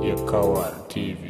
የካዋር ቲቪ።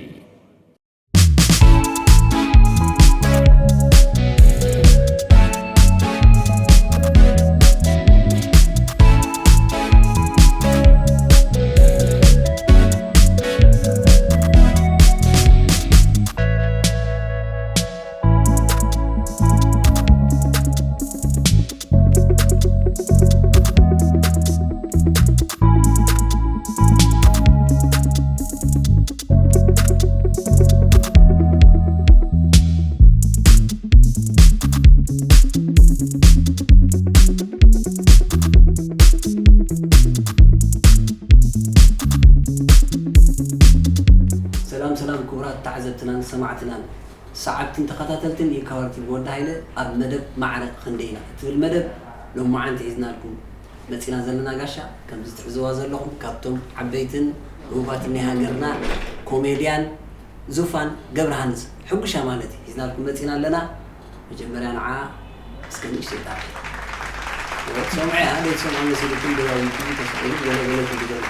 ሰላም ሰላም ክቡራት ተዓዘብትናን ሰማዕትናን ሰዓብትን ተኸታተልትን የካዋር ቲቪ ወዲ ሃይለ ኣብ መደብ ማዕረ ክንደይና እትብል መደብ ሎማዓንቲ ሒዝናልኩም መፂና ዘለና ጋሻ ከምዚ ትሕዝዋ ዘለኹም ካብቶም ዓበይትን ህቡባትን ናይ ሃገርና ኮሜድያን ዙፋን ገብረሃንስ ሕጉሻ ማለት እዩ ሒዝናልኩም መፂና ኣለና። መጀመርያ ንዓ እስከ ንእሽተይ ጣፍ ሰምዐ ሓደ ሰምዐ መሲልኩም ብላዊ ተስዒሉ ገለ ገለ ትግበሩ።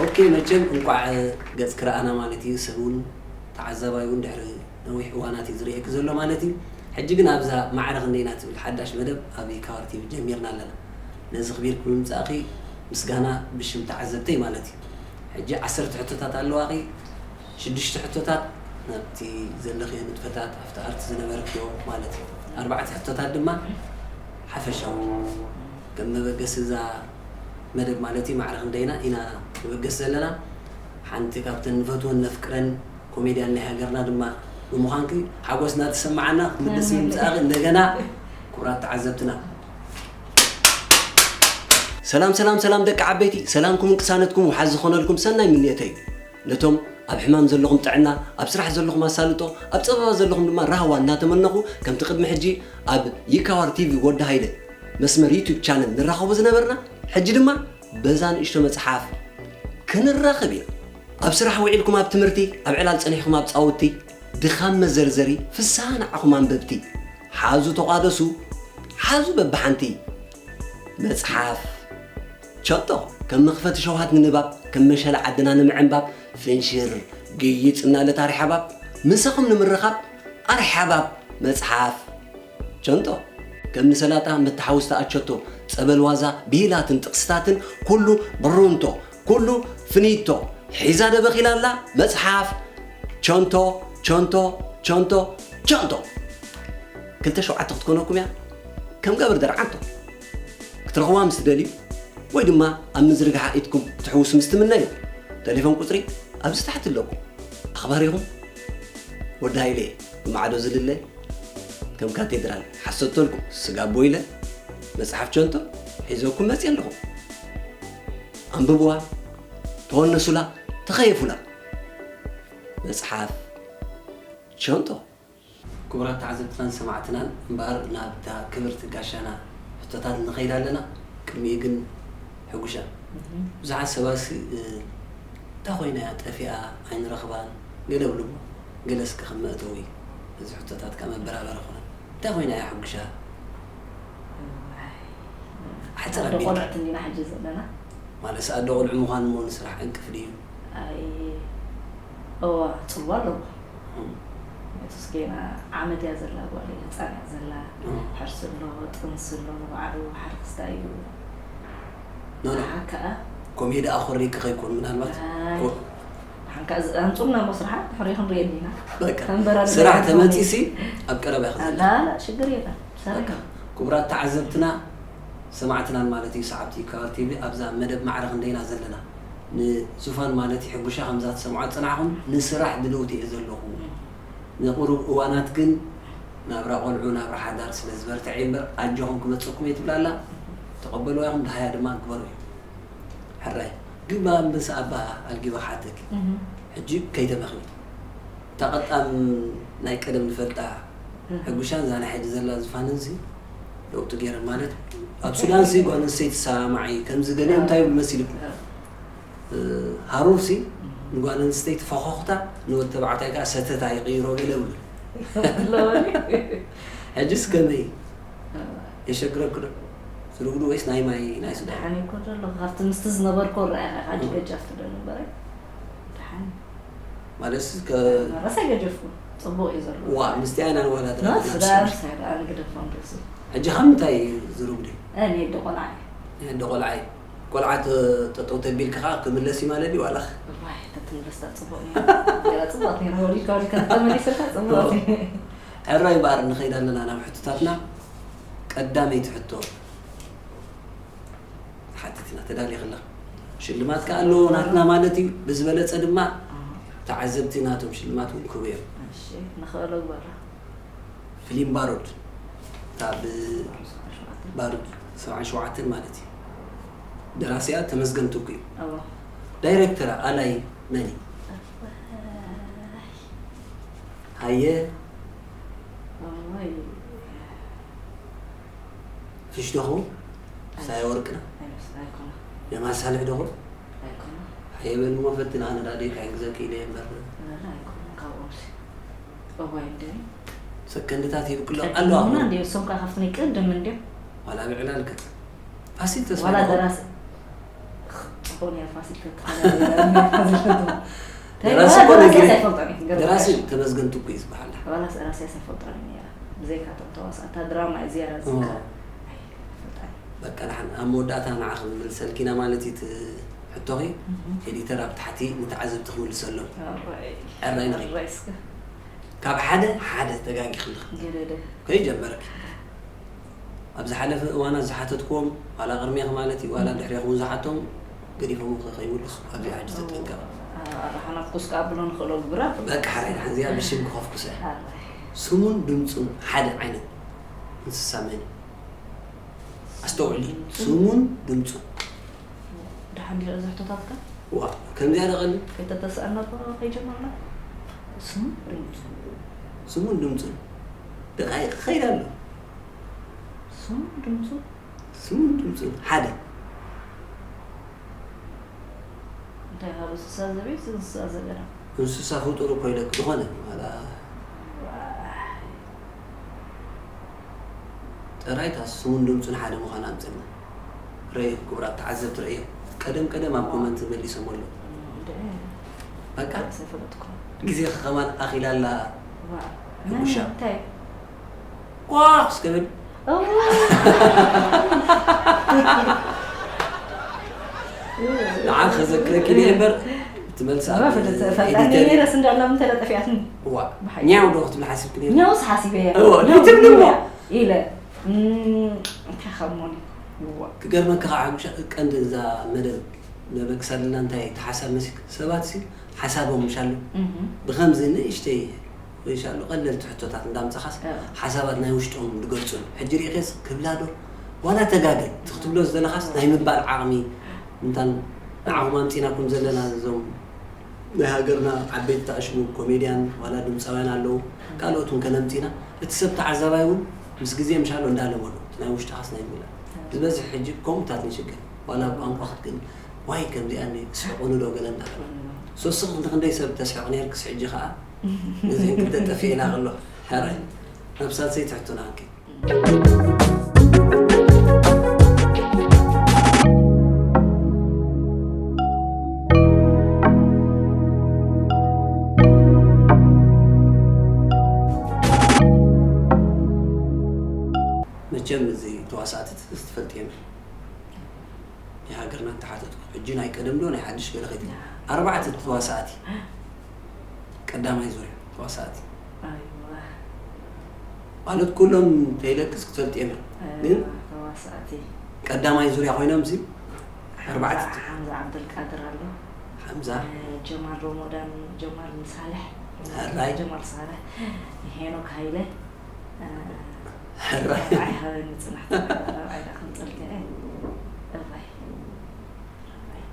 ኦኬ መቸም እንቋዕ ገጽ ክረኣና ማለት እዩ ሰብ እውን ተዓዛባይ እውን ድሕሪ ነዊሕ እዋናት እዩ ዝርእየኪ ዘሎ ማለት እዩ። ሕጂ ግን ኣብዛ ማዕረ ክንደይና ትብል ሓዳሽ መደብ ኣብ የካዋር ቲቪ ጀሚርና ኣለና። ነዚ ክቢርኪ ብምምጻእኺ ምስጋና ብሽም ተዓዘብተይ ማለት እዩ። ሕጂ ዓሰርተ ሕቶታት ኣለዋኺ። ሽዱሽተ ሕቶታት ናብቲ ዘለኽዮ ንጥፈታት ኣብቲ ኣርቲ ዝነበርክዮ ማለት እዩ። ኣርባዕተ ሕቶታት ድማ ሓፈሻዊ ከም መበገሲ እዛ መደብ ማለት እዩ ማዕረ ክንደይና ኢና ንበገስ ዘለና። ሓንቲ ካብተን ንፈትወን ነፍቅረን ኮሜድያን ናይ ሃገርና ድማ ብምዃንኪ ሓጎስና ተሰማዓና። ክምልስ ምምፃእኺ እንደገና ክቡራት ተዓዘብትና። ሰላም ሰላም ሰላም ደቂ ዓበይቲ ሰላምኩምን ቅሳነትኩም ውሓዝ ዝኾነልኩም ሰናይ ምንየተይ እዩ። ነቶም ኣብ ሕማም ዘለኹም ጥዕና ኣብ ስራሕ ዘለኹም ኣሳልጦ ኣብ ፀበባ ዘለኹም ድማ ራህዋ እናተመነኹ ከምቲ ቅድሚ ሕጂ ኣብ ይካዋር ቲቪ ወዲ ሃይለ መስመር ዩቱብ ቻነል ንራኸቡ ዝነበርና ሕጂ ድማ በዛ ንእሽቶ መፅሓፍ ክንራኸብ ኢና። ኣብ ስራሕ ውዒልኩም ኣብ ትምህርቲ ኣብ ዕላል ፀኒሕኩም ኣብ ፃውቲ ድኻም መዘርዘሪ ፍስሃ ንዓኹም ኣንበብቲ ሓዙ ተቋደሱ ሓዙ በብሓንቲ መጽሓፍ ቸጦ ከም መኽፈቲ ሸውሃት ንንባብ ከም መሸላ ዓድና ንምዕንባብ ፍንሽር ግይጽ እናለት ኣርሓባብ ምሳኹም ንምርኻብ ኣርሓባብ መጽሓፍ ቸንጦ ከም ንሰላጣ መተሓውስቲ ኣቸቶ ጸበል ዋዛ ብሂላትን ጥቕስታትን ኩሉ ብሩንቶ ኩሉ ፍኒቶ ሒዛ ደበኺላ ኣላ መጽሓፍ ቸንቶ ቸንቶ ቸንቶ ቸንቶ ክልተ ሸውዓተ ክትኮነኩም እያ ከም ገብር ደርዓንቶ ክትረኽዋ ምስ ትደልዩ ወይ ድማ ኣብ ምዝርግሓ ኢድኩም ክትሕውሱ ምስ ትምነዩ ተሌፎን ቁፅሪ ኣብዚ ታሕቲ ኣለኩም ኣኽባሪኹም ወዲ ሃይለ ብማዕዶ ዝልለ ከም ካቴድራል ሓሰተልኩም ስጋቦ ኢለ መፅሓፍ ቸንቶ ሒዘኩም መፅየ ኣለኹም ኣንብብዋ ተወነሱላ ተኸየፉላ መፅሓፍ ቸንቶ ክቡራት ተዓዘብትናን ሰማዕትናን እምበኣር ናብታ ክብርቲ ጋሻና ሕቶታት ንኸይድ ኣለና። ቅድሚኡ ግን ሕጉሻ ብዙሓት ሰባሲ እንታይ ኮይና እያ ጠፊኣ ኣይንረኽባን ገለ ብልዎ ገለ እስከ ከም መእተዊ እዚ ሕቶታት ካብ መበራበሪ ኮነ እንታይ ኮይና እያ ሕጉሻ ሓፀር ኣቢልካ ቆልዕት እንዲና ሕጂ ዘለና ማለት ኣደ ቆልዑ ምዃን እሞ ንስራሕ ዕንቅፍ ድዩ ኣይ እዋ ፅልዋ ኣለዎ እም። እቱስ ገና ዓመት እያ ዘላ ጓል እያ ህፃን እያ ዘላ እም። ሕርሲ ኣሎ ጥንሲ ኣሎ ንባዕሉ ሓደ ክስታይ እዩ ኖ ኖ ንሓን ከዓ ኮሜዲ ኣኾሪክ ከይኮን ምናልባት ኣይ። ኮ- ንሓን ከዓ ኣምፁልና እሞ ስራሓ ድሕሪ ክንሪኦ ዲና በቃ ተንበራሪ ስራሕ ዘይኮነ። ተመፂሲ ኣብ ቀረባ ክዘላ ኣላ ሽግር የለን ሰሪሑ ክቡራት ተዓዘብትና ሰማዕትናን ማለት እዩ ሰዓብቲ ኢካዋር ቲቪ ኣብዛ መደብ ማዕረ ክንደይና ዘለና ንዙፋን ማለት ይሕጉሻ ከምዛ ትሰምዖ ዝፅናሕኹም ንስራሕ ድልውቲ እየ ዘለኹ ንቁሩብ እዋናት ግን ናብራ ቆልዑ ናብራ ሓዳር ስለ ዝበርትዐ እምበር ኣጆኹም ክመፀኩም እየ ትብላ ኣላ ተቐበልዋ ኢኹም ድሃያ ድማ ግበሩ እዩ ሕራይ ግባ ምስ ኣባ ኣልጊባ ክሓተኪ ሕጂ ከይተመኽኒ እታ ቀጣም ናይ ቀደም ንፈልጣ ሕጉሻን እዛ ናይ ሕጂ ዘላ ዝፋንን ሲ ለውጢ ገይረን ማለት ኣብ ሱዳን ሲ ጓል ኣንስተይቲ ሰማማዒ ከምዚ ገሊኦም እንታይ ይብሉ መሲልኩም ሃሩር ሲ ንጓል ኣንስተይቲ ፈኾኽታ ንወዲ ተባዕታይ ከዓ ሰተታ ይቕይሮ ገለ ይብሉ ሕጅስ ከመይ የሸግረኪ ዶ? ዝርጉዱ ወይስ ናይ ማይ ናይ ሱዳን? ደሓን እኮ ዘሎ፣ ካብቲ ምስቲ ዝነበርኮ ረኣያ ኢኻ፣ ሕጂ ገጃፍ ትደሊ እምበር። ደሓን። ማለትስ ከ- መረስ ኣይገጀፍኩ፣ ጽቡቕ እዩ ዘሎ። ዋ፣ ምስቲ ኣይናን ዋላ ኖ፣ ትረክብ ሱዳን፣ ናብሲ። ሱዳን፣ ኣነ ግደፎም ርእሱ። ሕጂ ካብ ምንታይ እዩ ዝርጉዱ? እኔ እንደ ቆልዓ እየ። እንደ ቆልዓ እዩ። ቆልዓ ተ-፣ ጠጠው ተቢልካ ከዓ ክምለስ እዩ ማለት እዩ፣ ዋላ? እዋይ፣ ተትምለስ ታ ጽቡቕ ነይሩ። ገለ ጽቡቕ ነይሩ፣ ወዲድካ፣ ወዲድካ ተመሊስካ ጽቡቕ ነይሩ። ሕራይ እምበኣር ንኸይድ ኣለና ናብ ሕቶታትና። ቀዳመይቲ ሕቶ ሓቲትና ተዳሊኺ ኣለኺ። ሽልማት ከኣ ኣለዎ ናትና ማለት እዩ። ብዝበለጸ ድማ ተዓዘብቲ ናቶም ሽልማት እውን ክህቡ እዮም። እሺ፣ ንኽእሎ ግበራ። ፊልም ባሩድ፣ እታ ብ-፣ ባሩድ ሰብዓን ሸውዓተን ማለት እዩ። ደራሲኣ ተመስገን ትኩ እዩ። እዎ። ዳይሬክተራ ኣላይ መን እዩ? ሃየ። እዋይ። ፍሽ ዶ ኸውን? ሳያ ወርቅነህ? ኣይመስ-፣ ኣይኮነን። ጀማል ሳልሕ ዶ ኸውን? ኣይኮነን። ሃየ በል እሞ ፈትን፣ ኣነ ዳ ደይ ክሕግዘኪ ኢለ እየ እምበር። ላላ ኣይኮነን፣ ካብኦምሲ። እዋይ እንደ ሰከንድታት ይብቅሎ ኣለዋ ቀድሞና እሞ። እንደ እሶም ከኣ ካብቲ ናይ ቅድም እንደ ዋላ ብዕላል ከ ፋሲል ተስፋ ዋላ ዶ ኸውን? ደራሲ ዝኾነ እያ ፋሲል ተተሓላለ ደራሲ እኮ ደራሲ ነጊረ-፣ ኣይፈልጦን እዩ። ገርም ደራሲ ጋሽ። ተመስገን ትኩ እዩ ዝበሃል። ዋላ ደራሲ ኣይፈልጦን እዩ ነይራ። ብዘይካቶም ተዋሳእታ ድራማ እዩ ዝያዳ ኦ። ዝዝከር። ኣይፈልጣን። በቃ፣ ደሓን ኣብ መወዳእታ ንዓኺ ንመልሰልኪ ኢና ማለት እዩ እቲ ሕቶኺ። እህ። ኤዲተር ኣብ ታሕቲ ንተዓዘብቲ ክምልሰሎም። ኣራይ። ኣራይ ንርኢ። ኣራይ እስከ። ካብ ሓደ፣ ሓደ ተጋጊኺ ኣለኺ። ገደደ። ከይጀመርኪ። ኣብ ዝሓለፈ እዋናት ዝሓተትክዎም፣ ዋላ ቅድሜኺ ማለት እዩ፣ ዋላ ድሕሬኺ እውን ዝሓቶም፣ ገዲፎም ከ-፣ ከይምልሱ። ኣብዚ ሕጂ ተጠንቀቕ። ኣራሓናት ኩስካ ኣብሎ ንኽእሎ ግብራ። በቃ፣ ሓራይ፣ ደሓን እዚኣ ብሽም ክኸፍኩሰ። ኣራይ። ስሙን ድምጹን ሓደ ዓይነት እንስሳ መን እዩ? ኣስተውዕሊ፣ ስሙን ድምጹን። ደሓን ድዩ እዚ ሕቶታትካ? ዋ፣ ከምዚኣ ዶ ቀሊል? ከይተተስኣና እኮ ከይጀመርና። ስሙን ድምጹን። ስሙን ድምጹን። ደቃይቕ ክኸይድ ኣሎ። ስሙን ድምጹን። ስሙን ድምጹን። ሓደ። እንታይ ካብ እንስሳ ዘቤት እንስሳ ዘገዳም? እንስሳ ፍጡር እኮ ኢለክ፣ ዝኾነ፣ ዋላ ጥራይ እታ ስሙን ድምጹን ሓደ ምዃና ኣምጽልና። ረእዩ፣ ክቡራት ተዓዘብቲ ረእዩ። ቀደም ቀደም ኣብ ኮመንት መሊሶም ኣለዉ። እንደ በቃ። ሰፈለጥኩ። ግዜኺ ከማን ኣኺላ ኣላ። ዋ። ሕጉሻ። እንታይ? ቋቕ እስከ በል። እዋ። ንዓን ከዘክረኪ ድየ እምበር፣ እቲ መልሲ ኣብ እዋ፣ ፈለጥ-፣ ፈላጣ ኤዲተር ነይረስ እንዳላ ምንታይ ጠፊኣትኒ? እዋ። ብሓቂ። ኛው ዶ ክትብል ሓሲብኪ ነይሩ? ኛውስ ሓሲበ እየ። እዋ፣ ኛው ክትብሊ እሞ። ኢለ። እም፣ እንታይ ካብ ሞኒ? እዋ። ክገርመካ ከዓ፣ ሓሙሻ ቀንዲ እዛ መደብ ነበክሳ ዘለና እንታይ እቲ ሓሳብ መሲክ? ሰባት ሲ ሓሳቦም ምሻሉ እህ። ብኸምዚ ንእሽተይ ወይ ሻሉ ቀለልቲ ሕቶታት እንዳምጻኻስ፣ እህ። ሓሳባት ናይ ውሽጦም ዝገልጹሉ። ሕጂ ርኢኸስ ክብላ ዶ? ዋላ ተጋገል፣ እቲ ክትብሎ ዝደለኻስ ናይ ምባል ዓቕሚ፣ እንታን ንዓኹም ኣምጺናኩም ዘለና፣ እዞም ናይ ሃገርና ዓበይቲ ኣሽሙ ኮሜድያን፣ ዋላ ድምጻውያን ኣለዉ፣ ካልኦት እውን ከነምጺና፣ እቲ ሰብ ተዓዛባይ እውን ምስ ግዜ ምሻሎ እንዳለመዶ፣ እቲ ናይ ውሽጥኻስ ናይ ምብላዕ። ዝበዝሕ ሕጂ ከምኡታት ንሽግር፣ ዋላ ቋንቋ ክትግን፣ ዋይ ከምዚኣ እንዲ፣ ስሕቑኒ ዶ ገለ እንዳበለ። ሶስኺ ክንደይ ሰብ ተስሕቕ ነርክስ፣ ሕጂ ኸኣ ነዚአን ክልተ ጠፊእና ከሎ፣ ሕራይ፣ ናብ ሳልሰይቲ ሕቶና ክንከይድ። መቸም እዚ ተዋሳእቲ ትፈልጥዮም። ናይ ሃገርና እንተሓተትኩ፣ ሕጂ ናይ ቀደም ዶ ናይ ሓድሽ ገለ ከይትብል። ኣርባዕተ ተዋሳእቲ። ቀዳማይ ዙርያ ተዋሳእቲ። ኣይዋ። ማለት ኩሎም ተይለቅስ ክትፈልጥ እዮም። ግን ኣይዋ፣ ተዋሳእቲ። ቀዳማይ ዙርያ ኮይኖም ሲ፣ ኣርባዕተ። ሓምዛ፣ ሓምዛ ዓብደልቃድር ኣሎ። ሓምዛ። ጀማል ሮሞዳን፣ ጀማል ሳልሕ። ሕራይ። ጀማል ሳልሕ። ሄኖክ ሃይለ። ሕራይ። ኣይ፣ ሃበኒ ጽናሕ። ራብዓይ ደኣ ክንጸልከ። እዋይ። ራብዓይ።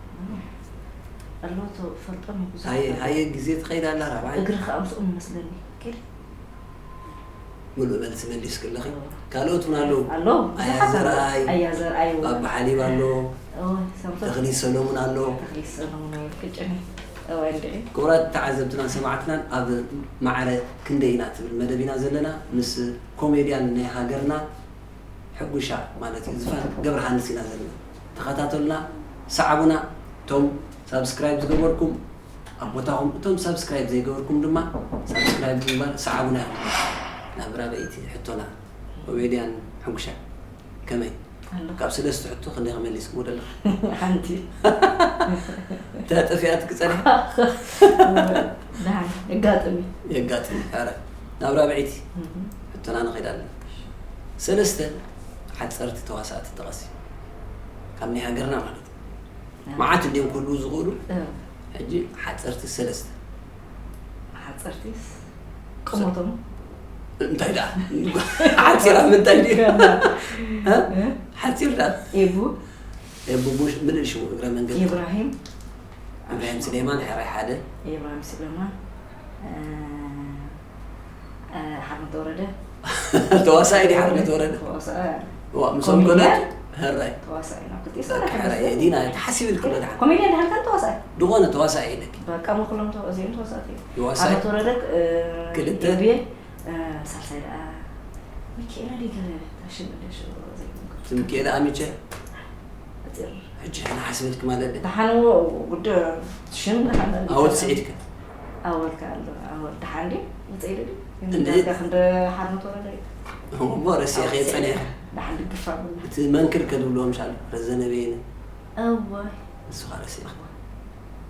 ኣሎ፣ ትፈልጦም ብዙሓት ሃየ፣ ኣለዉ። ሃየ፣ ግዜ ትኸይድ ኣላ፣ ራብዓይ። እግሪ ከኣ ምስኦም ይመስለኒ። ኬድ። ምሉእ መልሲ መሊስኪ ኣለኺ። እዎ። ካልኦት እውን ኣለዉ። ኣለዉ፣ ኣያ ብዙሓት ኣለዉ። ዘርኣይ፣ ኣያ ዘርኣይ እውን። ባባ ሓሊብ ኣሎ። እዎ፣ ሳምሶን። ተኽሊት ሰሎሙን ኣሎ። ተኽሊት ሰሎሙን እውን ቅጭን እዩ። እዎ፣ እንድዒ። ክቡራት ተዓዘብትናን ሰማዕትናን፣ ኣብ ማዕረ ክንደይ ኢና ትብል መደብ ኢና ዘለና። ምስ ኮሜድያን ናይ ሃገርና ሕጉሻ ማለት እዩ። ዝፋን ገብረሃንስ ኢና ዘለና። ተኸታተሉና፣ ሰዓቡና። እቶም ሳብስክራይብ ዝገበርኩም ኣብ ቦታኹም፣ እቶም ሳብስክራይብ ዘይገበርኩም ድማ ሳብስክራይብ ብምግባር ሰዓቡና ኢኹም። ናብ ራብዐይቲ ሕቶና፣ ኮሜድያን ሕጉሻ ከመይ? ኣሎ። ካብ ሰለስተ ሕቶ ክንደይ ከመሊስክሞ ደለኻ? ሓንቲ። እታ ጠፊኣትኪ ጸኒሓ? ደሓን፣ የጋጥም እዩ። የጋጥም እዩ። ኧረ፣ ናብ ራብዐይቲ እህ። ሕቶና ንኸይድ ኣለና። ሰለስተ ሓጸርቲ ተዋሳእቲ ጥቐሲ። ካብ ናይ ሃገርና ማለት እዩ። መዓት እንድዮም ክህልዉ ዝኽእሉ። እ። ሕጂ ሓጸርቲ ሰለስተ። ሓጸርቲስ? ቁመቶም? እንታይ ደኣ? ሓጺራ ምንታይ ድዩ? ገና። እ? እ? ሓጺር ደኣ። ኤቡ? ኤቡ ሙሽ-፣ ምልእ ሽሙ እግረ መንገዲ። ኢብራሂም። ኢብራሂም ስሌማን፣ ሕራይ ሓደ። ኢብራሂም ስሌማን። እ፣ እ፣ ሓርነት ወረደ። ተዋሳኢ ድዩ ሓርነት ወረደ? ተዋሳኢ። ዋ፣ ምስኦም ኮሜድያን? ኮነ፣ ሕራይ። ተዋሳኢ ነው። ክልተ በቃ፣ ሰራሒ ሕራይ፣ መስለኝ። ዲና፣ ተሓሲብልኪ ዶ ደሓን? ኮሜድያን ደሓን ከም ተዋሳኢ? ዝኾነ ተዋሳኢ ኢለኪ። በቃ፣ እሞ ኩሎም ተዋ-፣ እዚኦም ተዋሳእቲ እዮም። ተዋሳኢ? ሓርነት ወረደ፣ እ፣ ክልተ? ኤብየ፣ እ፣ ሳልሳይ ደኣ ሚካኤላ ድዩ ገለ ታሽም እንደ ሽሮ ዘይኮንኩ። እቲ ሚካኤላ ኣሚቸ? ኣፂር። ሕጂ ሕና ሓስበትኪ ማለት ድዩ? ደሓን እዎ ጉድ ሽም ደሓን ኣወል ስዒድ ከ? ኣወል ከ ኣሎ፣ ኣወል ደሓን ድዩ? ውፅኢ ድዩ? እንደ ዳርጋ ክንደ ሓርነት ወረደ እዩ። እሞ ረሲዕኺ ኣወል ስዒድ ጸኒሐ። ደሓን ድግፋ ብላ። እቲ መንክር ከ ዝብልዎም ሻል ረዘነ በየነ? እዋይ። ንሱ ኸኣ ረሲዕኺ።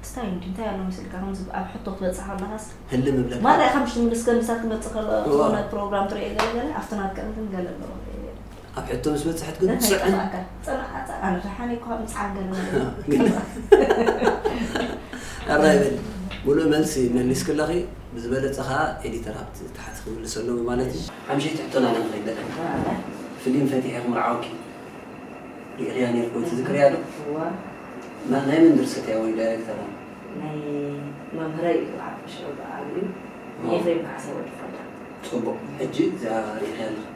እስታይ እንዲ እንታይ ኣሎ መሲልካ ከምዚ ኣብ ሕቶ ክትበጽሕ ከለኻስ? ህልም እብለካ። ማራ ኢኻ ምሽ ትምልስ ገለ ምሳት ክመጽእ ከሎ እዋ። ዝኾነ ፕሮግራም ትርእዮ ገለ ገለ ኣብቲ ናትካ ግን ገለ ኣለዎ። ኣብ ሕቶ ምስ በጽሐት ግን እህ፣ ጽዕን። ይጠፍኣካ። ጽንዓት፣ ኣነ ደሓን እኮ ምጽዓን ገለ ገለ። ግን ኣራይ በል፣ ሙሉእ መልሲ መሊስክለኺ፣ ብዝበለጸ ኸኣ ኤዲተር ኣብቲ ታሕቲ ክምልስ ኣለዎ ማለት እዩ። ሓምሸይቲ ሕቶና ኢና ንኸይድ ዘለና። ኣረ። ፊልም ፈቲሐ ክምርዓወኪ ርኢኽያ ኔርኪ ወይ ትዝክርያ ዶ? እዋ። ና-፣ ናይ መን ድርሰት እያ ወይ ዳይሬክተር እያ? ናይ መምህረይ እዩ፣ ሓፈሻዊ በዓል እዩ። እዋ። ኤፍሬም ካሕሳይ ወዲ ፋዳ። ጽቡቕ። ሕጂ እዚኣ ርኢኽያ ኣለኻ።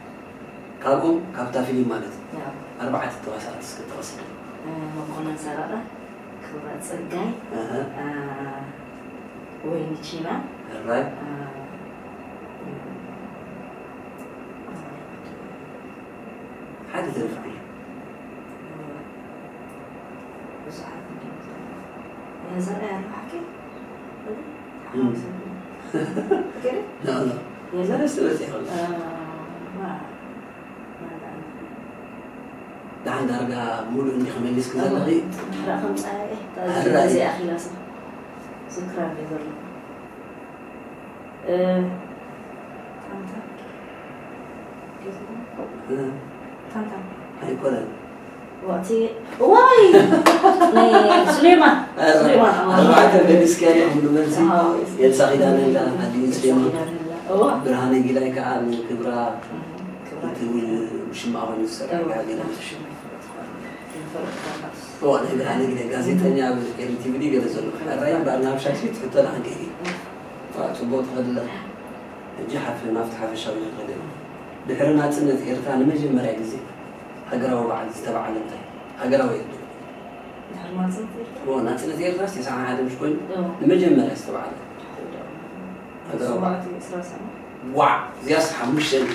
ካብኦም፣ ካብታ ፊልም ማለት እዩ። ያው። ኣርባዕተ ተዋሳእቲ እስከ ጥቐስልና። እ፣ መኮነን ሰረቐ፣ ክብረት ጸጋይ፣ ኣሃ። እ፣ ወይኒ ቺና፣ ሕራይ። እ፣ ሓደ ተረፍኩ። ብዙሓት እንዲሁ። የዘርኣ ያለው ሓቂ? እም። ሓውስ እንዲሁ። ገለ? ኖ፣ ኖ። የዘር-፣ ሰለስተ በፂሑ። እ፣ ማ-፣ ማ-፣ ደሓን ዳርጋ ሙሉእ እንዲኺ መሊስኪ ዘለኺ። ድሕራ ከም ፃያ እየ። እታ ሕራይ። እዚኣ ኣኺላ ስም ዝክራ እንደ ዘሎ። እ፣ ታንታ። እ። ታንታ። ኣይኮነን። ዋቲ-፣ ዋይ! ናይ ሱሌማን። ኣረ፣ ሱሌማን፣ ኣዎ። ኣርባዕተ መሊስኪ ኣለኹም ንመልሲ። ኣዎ። ኤልሳ ኪዳነ እንዳ ኣዲኡ ሱሌማን። ኪዳነ እንዳ፣ እዋ። ብርሃነ ጊላይ ከዓ ንክብራ እም፣ ክብራ እቲ ጊላይ። ውሽማ ኮይኑ ዝሰርሕ እዋ፣ ገለ። ናቱ ሽሙ ይፈልጥ እኮ። ይፈልጥ እኮ። እዋ፣ ናይ ብርሃነ ጊላይ ጋዜጠኛ ኣብ ኤም ቲ ቪ ድዩ ገለ ዘሎ። ይፈልጥ። ኣራይ እምበኣር ናብ ሻክሲት ሕቶና ክንከይድ እዩ። እዋ። ዋ፣ ጽቡቕ ትኸድለ። ሕጂ ሓፍ-፣ ናብቲ ሓፈሻዊ ንኸደ። ድሕሪ ናጽነት ኤርትራ ንመጀመርያ ግዜ ሃገራዊ በዓል ዝተባዕለ እንታይ? ሃገራዊ የለ። ድሕሪ ናጽነት ኤርትራ? እዎ፣ ናጽነት ኤርትራ ተስዓን ሓደን ምሽ ኮይኑ እዎ። ንመጀመርያ ዝተባዕለ። ሃገራዊ በዓል። ሰውዓት ዕስራ ሰነ። ዋዕ፣ እዚኣስ ሓሙሽተ እንዲ።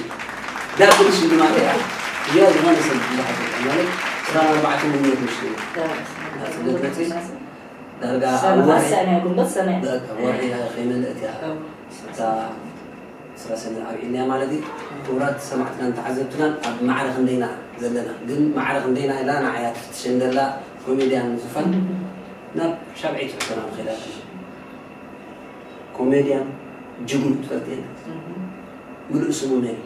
ዳብል ሽልማት እያ። እዚኣ ዝኾነ ሰብ ብዙሓት ማለት ዕስራን ኣርባዕተን ምንዮት ምሽ እዩ። ዳብል ሽልማት። ናጽነት መጺእ። ዳርጋ ሰነ ኣብ ወርሒ፣ ሓሳብ ናይ ጉልበት ሰነ። በቃ፣ ወርሒ ከይመልእት እያ። እዎ። እታ ስራ ሰነ ኣብዒልና ማለት እዩ። ክቡራት ሰማዕትናን ተዓዘብትናን ኣብ ማዕረ ክንደይና ዘለና፣ ግን ማዕረ ክንደይና ኢላ ንዓያ ትፍትሸን ዘላ ኮሜድያን ዝፋን ናብ ሻብዐይቲ ሕቶና ንኸይድ ኣለና። ኮሜድያን ጅግኑ ትፈልጥየን? ምሉእ ስሙ መን እዩ?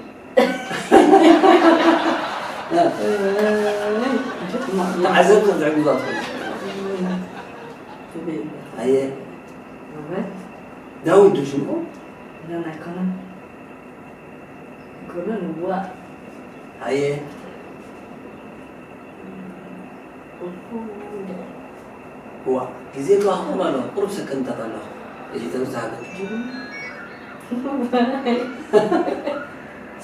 ተዓዘብቲ ክትዕግባ ትኽእሉ። ኣየ። ዳዊት ዶ ሽምኡ? ለን ኣይኮነን። ኣይኮነን፣ እዋእ። ኣየ። እዋ፣ ግዜ ተዋህቦም ኣለዋ። ቁሩብ ሰከንድታት ኣለዋ። እዚ ተምሳሃለ።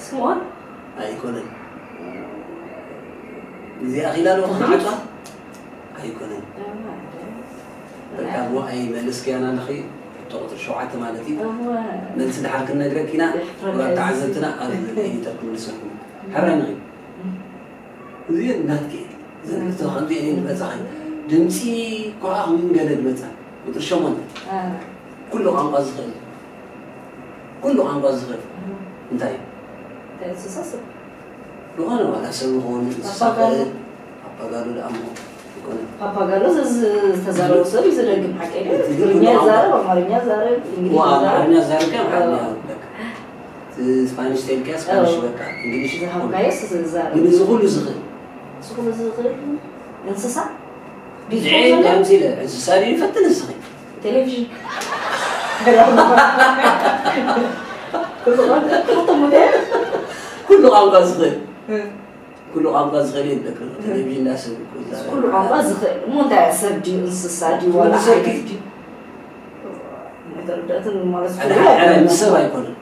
ስምኦን? ኣይኮነን። ግዜ ኣኺላ ዶ ተኽሊት? ክዓጻ? ኣይኮነን። እዋ፣ በቃ፣ እዋ፣ ኣይመለስክያን ኣለኺ። ሕቶ ቁጽሪ ሸውዓተ ማለት እዩ። እዋ። መልሲ ድሓር ክንነግረኪ ኢና። የሕፍረካ ክቡራት እዩ። ተዓዘብትና ኣብ ኤዲተር ክምልሰልኩም። ሕራይ ንኺድ። እም። እዚአን ናትኪ እየን። እዘን ክልተ ከምዚአን እየን ዝመጻኻ። ድምጺ ኮኣ ከም ገለ ዝመጻ። ቁጽሪ ሸሞንተ። ኣረ። ኩሉ ቋንቋ ዝኽእል። ኩሉ ቋንቋ ዝኽእል። እንታይ እዩ? እንታይ እንስሳ ሰብ? ዝኾነ ዋላ ሰብ ይኹን እንስሳ ፓፓጋሎ። ክእል። ፓፓጋሎ ደኣ እሞ ኣይኮነን። ፓፓጋሎ ዘዝ-፣ ዝተዛረቡ ሰብ እዩ ዝደግም፣ ሓቀይ ድዩ? እቲ ግን ትግርኛ ኩሉ ይዛረብ፣ ቋንቋ። ኣማርኛ ይዛረብ፣ እንግሊዝ ዋ፣ ይዛረብ። ኣማርኛ ይዛረብ፣ ኣማርኛ ኣዎ። በቃ። እቲ ስፓኒሽ ተልካ ስፓኒሽ ኣዎ። በቃ። እንግሊሽ ዝሃብካዮ ዝዛረብ። ግን እዚ ኩሉ ዝኽእል። እዚ ኩሉ ዝኽእል እንስሳ? ድዩ ዝዕል ዝኽእል? ኣምሲለ፣ እንስሳ ድዩ ይፈትን ንስኺ? ቴሌቪዥን። ኩሉ ቋንቋ ትፈልጦ ሙደ? ኩሉ ቋንቋ ዝኽእል። እ። ኩሉ ቋንቋ ዝኽእል የለን። ቴሌቪዥን ዳሰብ እኮ ይዛረብ። ኩሉ ቋንቋ ዝኽእል። እሞ እንታይ ሰብ ድዩ፣ እንስሳ ድዩ፣ ኩሉ ዋላ ሰብ ዓይነት ድዩ? ድዩ? መተረዳእትን ማለት ኣነ ኩሉ ሓደ ዓይነት ኣይኮነን። ሰብ ኣይኮነን።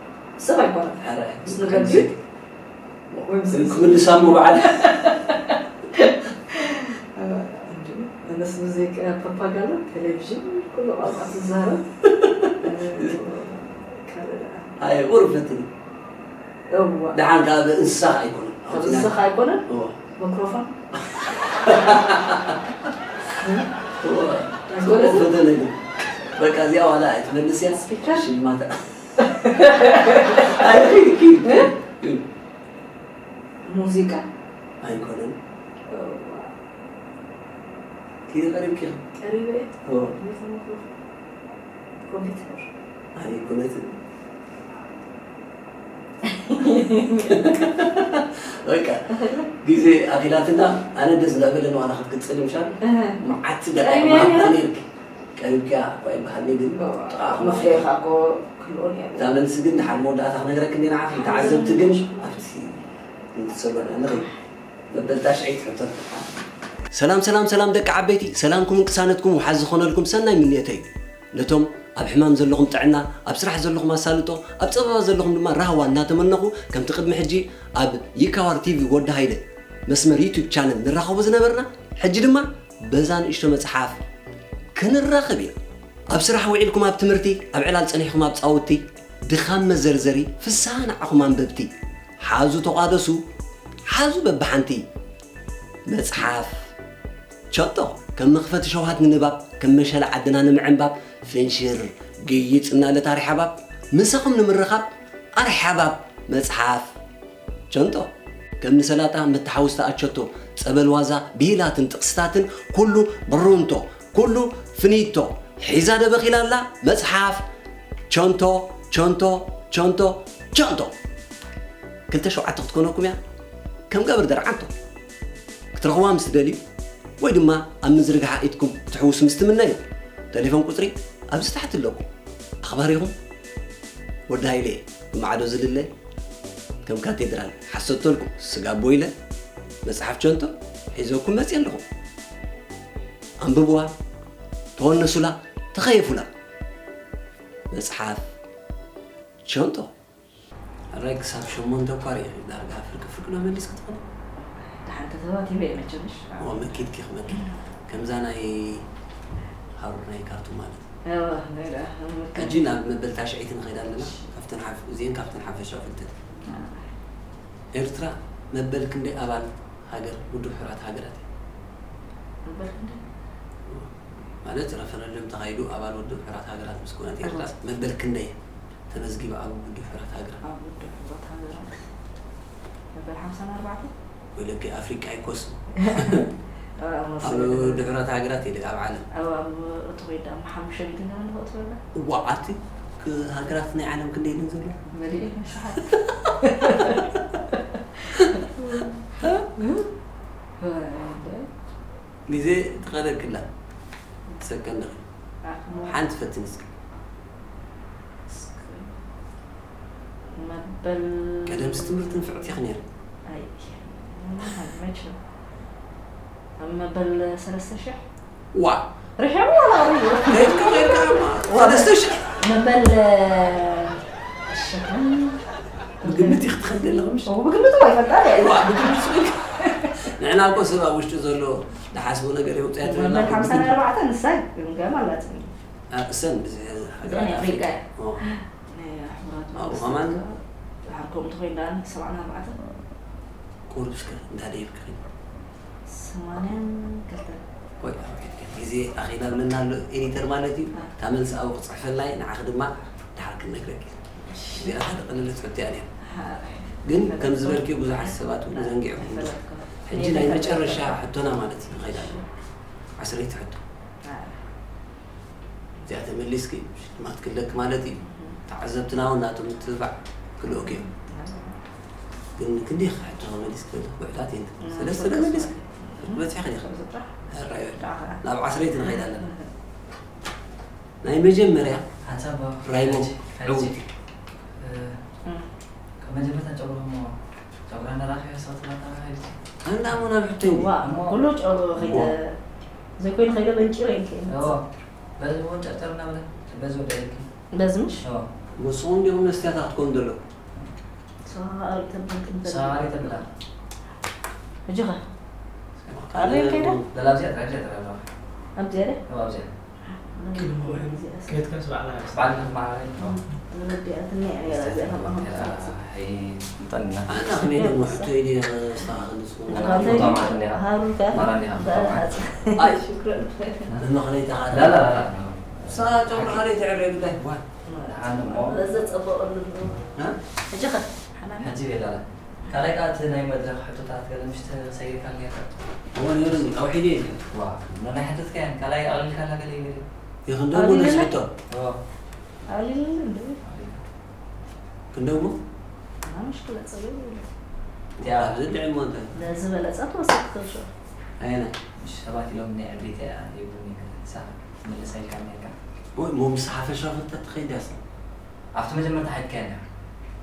ሰብ ኣይኮነን። ሓደ ዓይነት ምስ ሰብ ንገር ድዩ? ኣይኮነን። ወይ ምስ ክምልሳ እሞ በዓል። እ፣ እንዲ፣ ኣነስ ሙዚቃ፣ ፓፓጋሎ፣ ቴሌቪዥን፣ ኩሉ ቋንቋ ትዛረብ። እ፣ ካልእ ደኣ። ኣይ፣ ቁሩብ ፈትኒ። እዋ። ደሓን ካብ እንስሳ ኣይኮነን። ካብ እንስሳ ኣይኮነን? እዋ። ማይክሮፎን? እዋ። ኣይኮነን? ጽቡቕ ፈተነ ግን። በቃ እዚኣ ዋላ ኣይትመልስያ። ስፒከር? ሽልማት። ኣይ፣ ኪድ፣ ኪድ፣ እ? ኪድ። ሙዚቃ? ኣይኮነን። እዋ። ኪድ ቀሪብኪ? ቀሪበ እየ። እዋ። ቤት ማይክሮፎን። ኮምፒውተር። ኣይኮነትን። በቃ፣ ግዜ ኣኺላትና፣ ኣነ ደስ እንዳበለኒ ዋላ ክትቅጽል ምሻል፣ እህ። መዓት ደቂቕ ቀሪበ መዓት እየ። ነይርኪ። ቀሪብኪያ እኳ ይበሃልኒ፣ ግን እዋ፣ ጥቓ መፍለይኻ እኮ ክህልዎ ነይሩ። እዛ መልሲ ግን ድሓር መወዳእታ ክነግረኪ እንዲና፣ ዓኺ ተዓዘብቲ ግን ኣብቲ እንትሰበና ንኸይድ። መበል ታሽዐይቲ ሕቶ። ሰላም፣ ሰላም፣ ሰላም ደቂ ዓበይቲ፣ ሰላምኩምን ቅሳነትኩም ውሓዝ ዝኾነልኩም ሰናይ ምንየተይ እዩ። ነቶም ኣብ ሕማም ዘለኹም ጥዕና፣ ኣብ ስራሕ ዘለኹም ኣሳልጦ፣ ኣብ ጸበባ ዘለኹም ድማ ራህዋ እናተመነኹ፣ ከምቲ ቅድሚ ሕጂ ኣብ ይካዋር ቲቪ ወዲ ሃይለ መስመር ዩቱብ ቻነል ንራኸቦ ዝነበርና፣ ሕጂ ድማ በዛ ንእሽቶ መጽሓፍ ክንራኸብ ኢና። ኣብ ስራሕ ውዒልኩም ኣብ ትምህርቲ፣ ኣብ ዕላል ጸኒሕኩም ኣብ ጻውቲ፣ ድኻም መዘርዘሪ፣ ፍስሃ ንዓኹም ኣንበብቲ። ሓዙ ተቋደሱ፣ ሓዙ በብሓንቲ። መጽሓፍ ቸንቶ፣ ከም መኽፈቲ ሸውሃት ንንባብ፣ ከም መሸላ ዓድና ንምዕንባብ፣ ፍንሽር፣ ግይጽ እናለት ኣርሓባብ፣ ምሳኹም ንምርኻብ፣ ኣርሓባብ መጽሓፍ። ቸንቶ፣ ከም ንሰላጣ መተሓውስቲ ኣቸቶ፣ ጸበል ዋዛ፣ ብሂላትን ጥቕስታትን፣ ኩሉ ብሩንቶ፣ ኩሉ ፍኒቶ፣ ሒዛ ደበኺላ ኣላ መጽሓፍ። ቸንቶ፣ ቸንቶ፣ ቸንቶ፣ ቸንቶ። ክልተ ሸውዓተ ክትኮነኩም እያ፣ ከም ገበር ደርዓንቶ። ክትረኽቡዋ ምስ ትደልዩ፣ ወይ ድማ ኣብ ምዝርግሓ ኢድኩም ክትሕውሱ ምስ ትምነዩ፣ ቴሌፎን ቁጽሪ ኣብዚ ታሕቲ ኣለኩም። ኣኽባሪኹም ወዲ ሃይለ፣ ብማዕዶ ዝልለ፣ ከም ካቴድራል ሓሰቶልኩም ስጋቦ ኢለ፣ መጽሓፍ ቸንቶ ሒዘኩም መጽየ ኣለኹ። ኣንብብዋ፣ ተወነሱላ፣ ተኸየፉላ። መጽሓፍ ቸንቶ። ሕራይ ክሳብ ሸሞንተ እኳ ርኢኺ፣ ዳርጋ ፍርቂ ፍርቂ ዶ መሊስኪ ትኾኒ? ደሓን ተተባቲበ እየ መቸምሽ። እዎ፣ መኪትኪ ክመኪ። ከምዛ ናይ ሃሩር ናይ ካርቱን ማለት። እዎ፣ ናይ ደኣ፣ መኪት። ሕጂ ናብ መበል ታሽዐይቲ ንኸይድ ኣለና። ካብተን ሓፍ-፣ እዚአን ካብተን ሓፈሻዊ ፍልጠት። ኣዎ። ኤርትራ መበል ክንደይ ኣባል ሃገር ውድብ ሕቡራት ሃገራት እያ? መበል ክንደይ? ማለት ረፈረንደም ተኻይዱ ኣባል ውድብ ሕቡራት ሃገራት ምስ ኮነት ኤርትራ ኣዎ። መበል ክንደይ ተመዝጊባ ኣብ ውድብ ሕቡራት ሃገራት? ኣብ ውድብ ሕቡራት ሃገራት መበል ሓምሳን ኣርባዕተን? ወይ ለከ ኣፍሪቃ ኣይኮስን። ኣብ ኣብ ውድብ ሕቡራት ሃገራት እየ ኣብ ዓለም። ኣብ፣ ኣብ እቱ ኮይዳ ሓሙሽተ ሚእቲ ገና ንኸእትወላ? እዋ፣ ኣቲ ክ-፣ ሃገራት ናይ ዓለም ክንደይ ኢለን ዘሎ? መሊኤን ኣሽሓት። ግዜ ትቐደክላ። ትሰቀል ኣለኺ። ኣሞ። ሓንቲ ፈትን እስኪ። እስኪ። መበል ቀደምስ ትምህርቲ ንፍዕቲ ኢኺ ነይሩ። ኣይ፣ መቸም። ኣብ መበል ሰለስተ ሽሕ? ዋ። ርሒቑ ወላ ርሒቑ? ከይድካ፣ ከይድካ፣ ዋ። ሰለስተ ሽሕ? መበል፣ እሺ፣ ከም ብግምት ኢኺ ትኸዲ ኣለኺ፣ ምሽ? ኦ፣ ብግምት እኮ ኣይፈልጣን እየ። ዋ፣ ብግምት ስቕ ኢልካ። ንሕና እኮ ሰብ ኣብ ውሽጡ ዘሎ ዝሓስቦ ነገር የውፅእ ትብለና። መበል ሓምሳን ኣርባዕተን ንሳይ ገምጋም ኣላትኒ። አ፣ እሰን ብዚ ሃገራት እዘን ኣፍሪቃ። ኣፍሪቃ። ኦ። ናይ ኣሕዋት ኣቡ መንግስቲ ከማን? ዝሃብኮም እንተኾይኑ ደኣ ሰብዓን ኣርባዕተን። ቁሩብ እስከ እንዳደየብኪ ኺድ። ሰማንያን ክልተን። ወይ ኣውሒድ ግዜ ኣኺላ ብለና ኣሎ ኤዲተር ማለት እዩ። እታ መልሲ ኣብኡ ክጽሕፈልና እየ፣ ንዓኺ ድማ ድሓር ክንነግረኪ። እዚኣ ሓደ ቀለለት ሕቶ እያ ነይራ። ግን ከም ዝበልክዮ ብዙሓት ሰባት እውን ዘንጊዕኩም። ሕጂ ናይ መጨረሻ ሕቶና ማለት እዩ ንኸይድ ኣለና። ዓስረይቲ ሕቶ። እዚኣ ተመሊስኪ ሽልማት ክለኪ ማለት እዩ። ተዓዘብትና እውን ናቶም ምትብባዕ ክልኦኪ እዮም። ግን ክንደይ ሕቶ መሊስኪ ውዕላት እየን። ሰለስተ ዶ መሊስኪ? በፂሕኺ ዲኺ? ሕራይ በል። ናብ ዓስረይቲ ንኸይድ ኣለና። ናይ መጀመርያ ሓንሳብ ራይሞ ሕጂ፣ ዕውት። እ፣ ካብ መጀመርታ ጨጉሩ እሞ ጨጉራ እንዳራኸበ ሰው ትላታ ሄድች። ኣንዳ እሞ ናብ ሕቶ እዩ። ዋ፣ እሞ ኩሉ ጨጉሩ ኸይደ፣ ዋ። ዘይኮይኑ ኸይደ መንጭረ ኢልከ። እዎ፣ በዚ እውን ጨርጨር እናበለ፣ በዚ ወደ ኢልከ። በዚ ምሽ? እዎ። ንስኹም እንዲኹም መስትያት ክትኮኑ ዘለኩም። ሰዋሪ ተብል። ሰዋሪ ተብላ። ሕጂ ኸ? ኣበይ ከይዳ? በላ ኣብዚኣ ጥራይ፣ ኣብዚኣ ጥራይ ኣለዋ። ኣብዚኣ ድያ? እዎ፣ ኣብዚኣ። ከየትካስ ባዕላ ባዕላ ማዕረ። ዝረዲኣትኒ እያ ነይራ እዚኣ፣ ከም ኣሁን ትፈልጥ። ኣይ፣ ጠና። ኣና ከመይ ደሞ ሕቶ ኢለ ኣስተኻኽል ንስኹም። ኣና ፎቶ ማዕረ እንዲያ። ሃሩካ? ማራ እንዲያ፣ ፎቶ ማዕረ። ኣይ፣ ሽክረን። ብምኽንያት ላ፣ ላ፣ ላ፣ ላ። ንሳ ጨጉሪ ካለይ ትዕረ ግዳይ። ዋ። ደሓን እሞ። በዚ ጸበቐሉ። እ? ሕጂ ኸ? ሓናን? ሕጂ ቤላ ላ። ካልኣይ ከኣ እቲ ናይ መድረኽ ሕቶታት ገለ ምሽ ተሰጊርካ ኔርካ። እዎ ነይሩኒ፣ ኣውሒደ እየ። ዋ፣ ናይ ሕተትካየን ካልኣይ ኣቕሊልካላ ገለ ይብል። ይኽንደሞ ነዚ ኣቕሊለና? ሕቶ። እዎ። ኣቕሊለና እንዶ። ኣቕሊልካ። ክንደሞ? ኣና ምሽ ክለጸ ገለ ይብል። እቲኣ ኣብዚ ልዕል እሞ እንታይ? ነዚ በለጸ ተወሰድክ ተሾ። ኣየና? ምሽ ሰባት ኢሎም ናይ ዕብሪት እያ ይብሉኒ፣ ግን ንሳ ትምልሳ ኢልካ ኔርካ። እሞ ምስ ሓፈሻ ፍልጠት ትኸይድ እያ። ኣብቲ መጀመርታ ሓይድካያ እንዲያ።